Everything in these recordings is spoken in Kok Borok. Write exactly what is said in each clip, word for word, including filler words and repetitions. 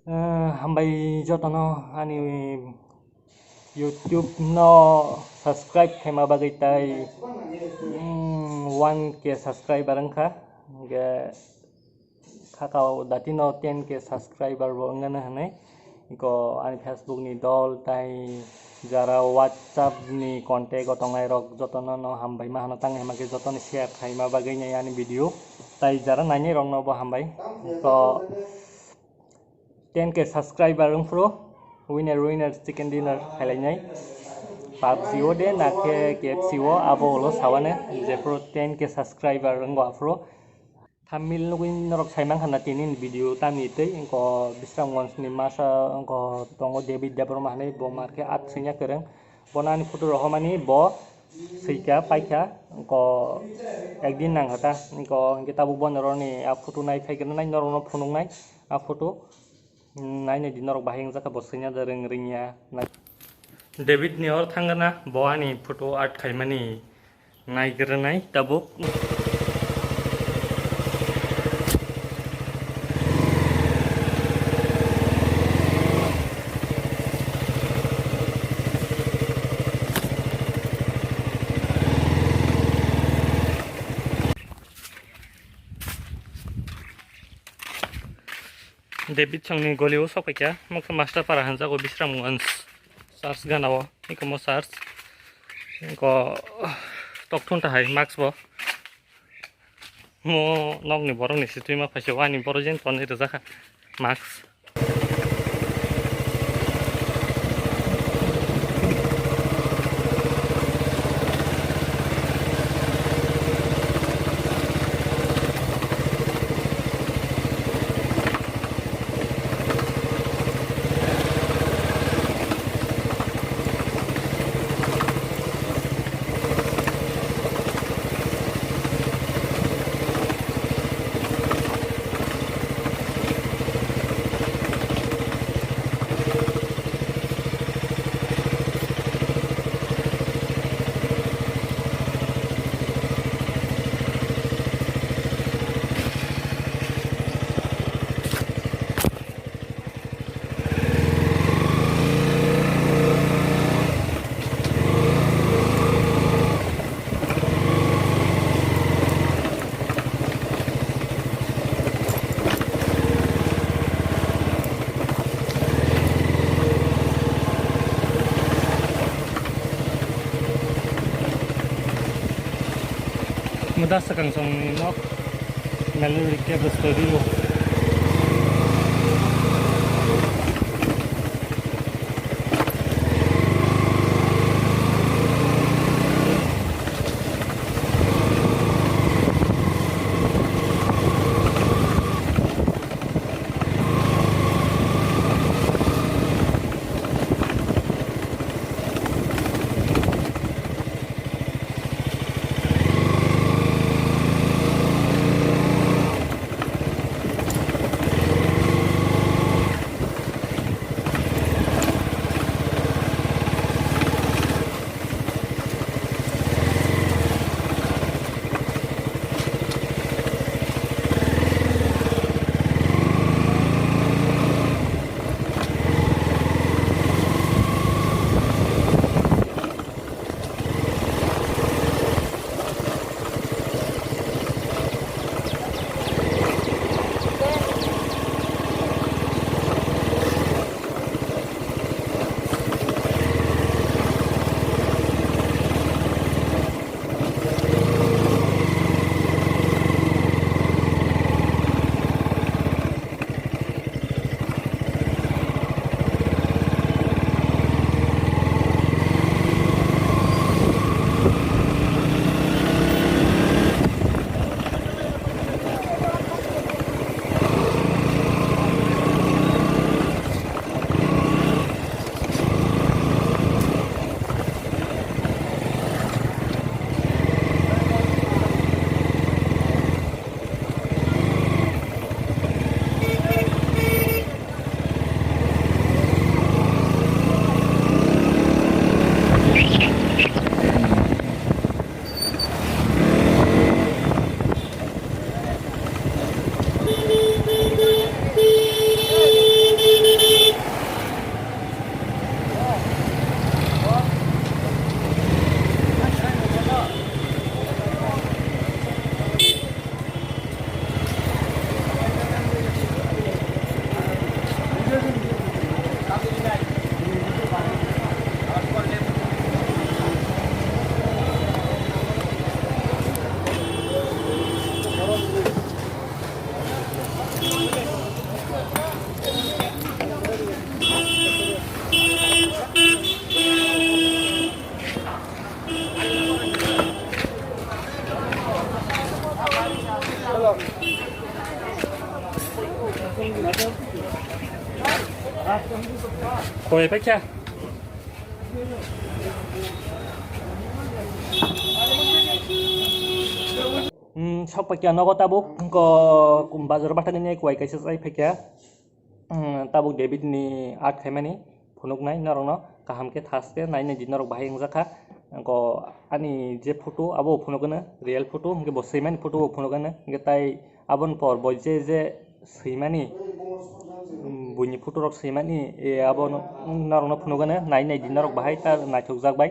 Ah, hambai jotono ani YouTube no subscribe khaima bagwi tai, mm, one K subscriber wngkha. Hingke khakao datino ten K subscriber bo wngano hinwi. Iko ani Facebook ni dol tai jara WhatsApp ni contact o tongnai rok jotono no hambai ma hano tang hima khe jotono share khaima bagwi nai ani video tai jara nainai rok no bo hambai. To ten K subscriber wngphuru winner winner chicken dinner khailainai. PUBG o de na khe K F C o abo ulo sawane jephuru ten K subscriber wngbo aphuru. Thumbnail nugwi norok sai mankha na tini ni video tamni twi, wngkha Bisramganj ni masa wngkha tongo David Debbarma hinwi, bo mar khe at swinya kwrwng. Bono ani photo rohormani bo swikha paikha, wngkha ekdin nangkha ta, wngkha hinkhe tabuk bono roni a photo nai phaikrwnai norokno phunuknai a photo. Nainai di norok bahai wngjakha bo swinya da rwng rwngya. David ni or thangna bo ani photo art khaimani naigrwnai tabuk. David songni golio sok paikha, moksa Master Para hanjago Bisramganj church ganao, ikomo church, iko tokthun tahai mask bo, mo nokni borokni situima phaisio, ani borok jen tonwi rwjakha mask. Muda sakang songni nok. Naluri ke bwswk rio. Koi paikha. Hmm, sok paikha nogo tabuk, ko bazar bathani koi kaisa chai paikha. Hmm, tabuk David ni art khaimani phunuknai norokno kaham khe thaste nai nai di norok bahai wngjakha. Ko ani je photo abo phunukgwno real photo, hwnkhe bo swimani photo bo phunukgwno, hwnkhe tai aboni por bo je je swimani, mm, buini photo rok swimani, e, abo no-, norokno phunukgwno nai nai di norok bahai ta naithokjak bai.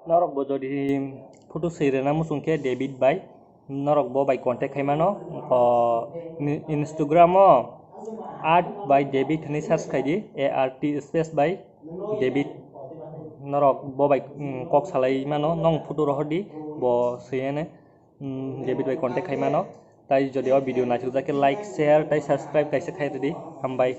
Norok bo jodi photo swi rwna muchung khe David bai norok bo bai contact khai mano. O, ni-, Instagram o art by David hinwi search khai di, A R T space by David. Norok bo bai, mm, kok salai mano, nong photo rohor di, bo swi hene, mm, David bai contact khai mano. Tai jodi o video naithok jak khe like, share tai subscribe kaisa khai rwdi. Hambai.